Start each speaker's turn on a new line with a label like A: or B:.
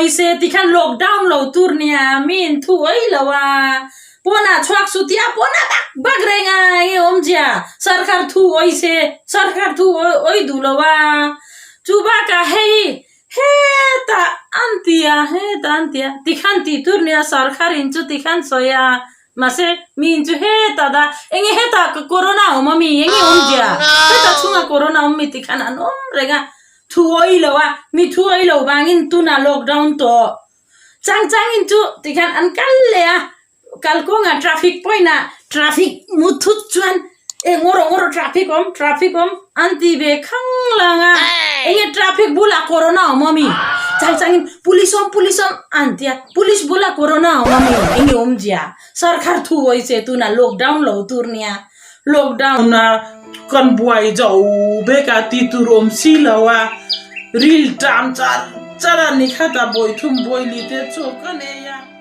A: oi se tikhan lockdown lo tur nia mi in thu oi lo a pawnah chhuak su tia pawnah bak bak reng a enge awmzia sarkar thu oi se sarkar thu oi duh lo a chu bakah hei hetah an ti a hetah an ti a tikhan tih tur nia sarkar in chu tikhan sawi a. Mahse, mi in chu hetah dah, enge hetah corona a awm a mi, enge awmzia? Hetah chhungah corona a awm mi tikhan an awm reng a, thu awih lo a, mi thu awih lo vangin tunah lockdown tawh. Chang changin chu tikhan an kal leh a, kalkawngah traffic point ah traffic mu thut chuan e ngawr ngawr traffic awm, traffic awm an ti ve khang lang a, enge traffic bulah corona a awm a mi? Chang changin police awm, police awm an ti a. Police bula corona awm a mi enge awmzia sarkar thu awih che tuna lockdown lo tur nia
B: lockdown a kan buai zo vek a ti tur awm si lo a ril tam char char a ni khat a bawi thum bawi li te chaw ka nei a.